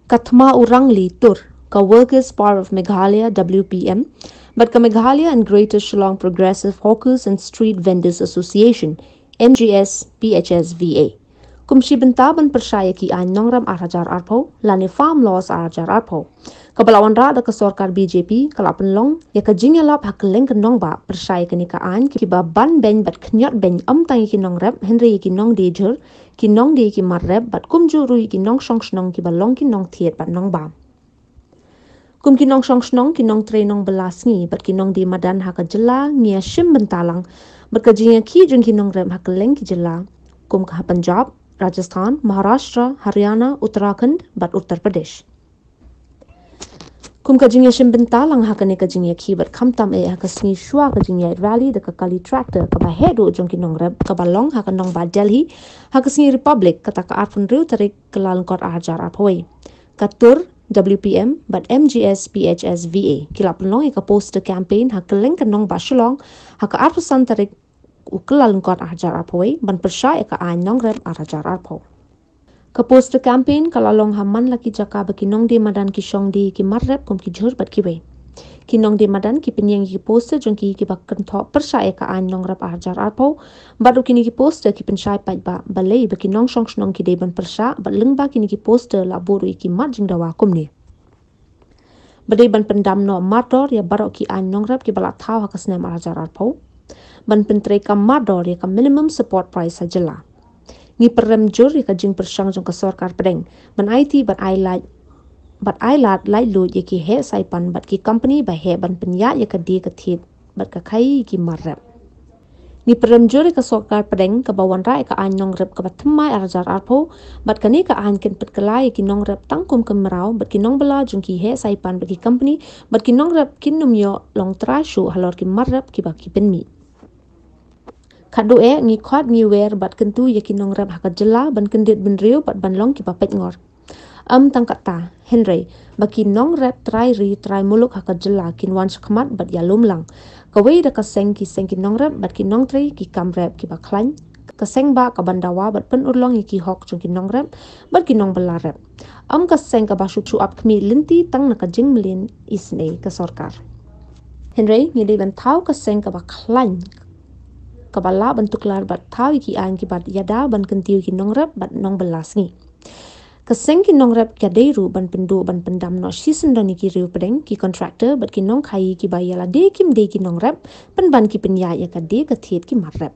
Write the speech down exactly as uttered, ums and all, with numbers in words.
Ka Thma U Rangli Tur, ka Workers Power of Meghalaya W P M, bad ka Meghalaya and Greater Shillong Progressive Hawkers and Street Vendors Association M G S P H S V A. Kum shi bynta ban pyrshah ïa ki aiñ nongrep ar hajar arphew lane farm laws ar hajar arphew, kaba la wanrah da ka sorkar B J P ka la pynlong ïa ka jingïalap ha kylleng ka nongbah pyrshah ïa kane ka aiñ kiba ban beiñ bad khñiot beiñ ym tang ïa ki nongrep hynrei ïa ki nongdie jhur, ki nongdie ki mar rep bad kumjuh ruh ïa ki nongshong shnong kiba long ki nongthied bad nongbam. Kum ki nongshong shnong, ki nongtrei nongbylla sngi bad ki nongdie madan ha ka jylla ngi ïa shim bynta lang bad ka jingïakhih jong ki nongrep ha kylleng ki jylla kum ka ha Punjab, Rajasthan, Maharashtra, Haryana, Uttarakhand bad Uttar Pradesh. Kum ka jingïashim bynta lang ha kane ka jingïakhih bad khamtam eh ha ka sngi shuwa ka jingïaid rally da ka kali tractor kaba heh duh jong ki nongrep kaba long ha ka nongbah Delhi ha ka sngi Republic kata ka arphew hynriew tarik Kyllalyngkot ar hajar arphew wei. Ka Tur, W P M bad M G S P H S V A ki la pynlong ïa ka poster campaign ha kylleng ka nongbah Shillong ha ka arphew san tarik u Kyllalyngkot ar hajar arphew wei ban pyrshah ïa ka aiñ nongrep ar hajar arphew. Ka poster campaign ka la long ha man la ki jaka ba ki nongdie madan ki shong die ki mar rep kum ki jhur bad kiwei. Ki nongdie madan ki pynïeng ïa ki poster jong ki kiba kynthoh pyrshah ïa ka aiñ nongrep ar hajar arphew bad ruh kine ki poster ki pynshai paidbah balei ba ki nongshong shnong ki dei ban pyrshah bad lyngba kine ki poster la buh ruh ïa ki mat jingdawa kumne. Ba dei ban pyndam noh mardor ïa baroh ki aiñ nongrep kiba la thaw ha ka snem ar hajar arphew. Ban pyntreikam mardor ïa ka minimum support price ha jylla. Ngi pyrem jur ïa ka jingpyrshang jong ka sorkar pdeng ban aiti bad ai lad bad ai lad laitluid ïa ki heh saipan bad ki company ba heh ban pynïaid ïa ka die ka thied bad ka khaïi ïa ki mar rep. Ngi pyrem jur ïa ka sorkar pdeng kaba wanrah ïa ka aiñ nongrep kaba thymmai ar hajar arphew bad kane ka aiñ kan pynkylla ïa ki nongrep tang kum ki mraw bad ki nongbylla jong ki heh saipan bad ki company bad ki nongrep kin ym ïoh long trai shuh halor ki mar rep kiba ki pynmih. Khatduh eh ngi khot ngi wer bad kyntu ïa ki nongrep ha ka jylla ban kyndit bynriew bad ban long kiba peitngor. Ym tang katta, hynrei ba ki nongrep trai ri trai muluk ha ka jylla kin wan shakhmat bad ïalum lang. Kawei da ka seng ki seng ki nongrep bad ki nongtrei ki kam rep kiba khlaiñ. Ka seng ba ka ban dawa bad pynurlong ïa ki hok jong ki nongrep bad ki nongbylla rep. Ym ka seng kaba shu shu ap khmih lynti tang na ka jingmlien isynei ka sorkar. Hynrei ngi dei ban thaw ka seng kaba khlaiñ kaba lah ban tuklar bad thaw ïa ki aiñ kiba ïada ban kyntiew ki nongrep bad nongbylla sngi. Ka seng ki nongrep ka dei ruh ban pynduh ban pyndam noh shisyndon ïa ki riew pdeng ki contractor bad ki nongkhaïi kiba ïa lade kim dei ki nongrep pynban ki pynïaid ïa ka die ka thied ki mar rep.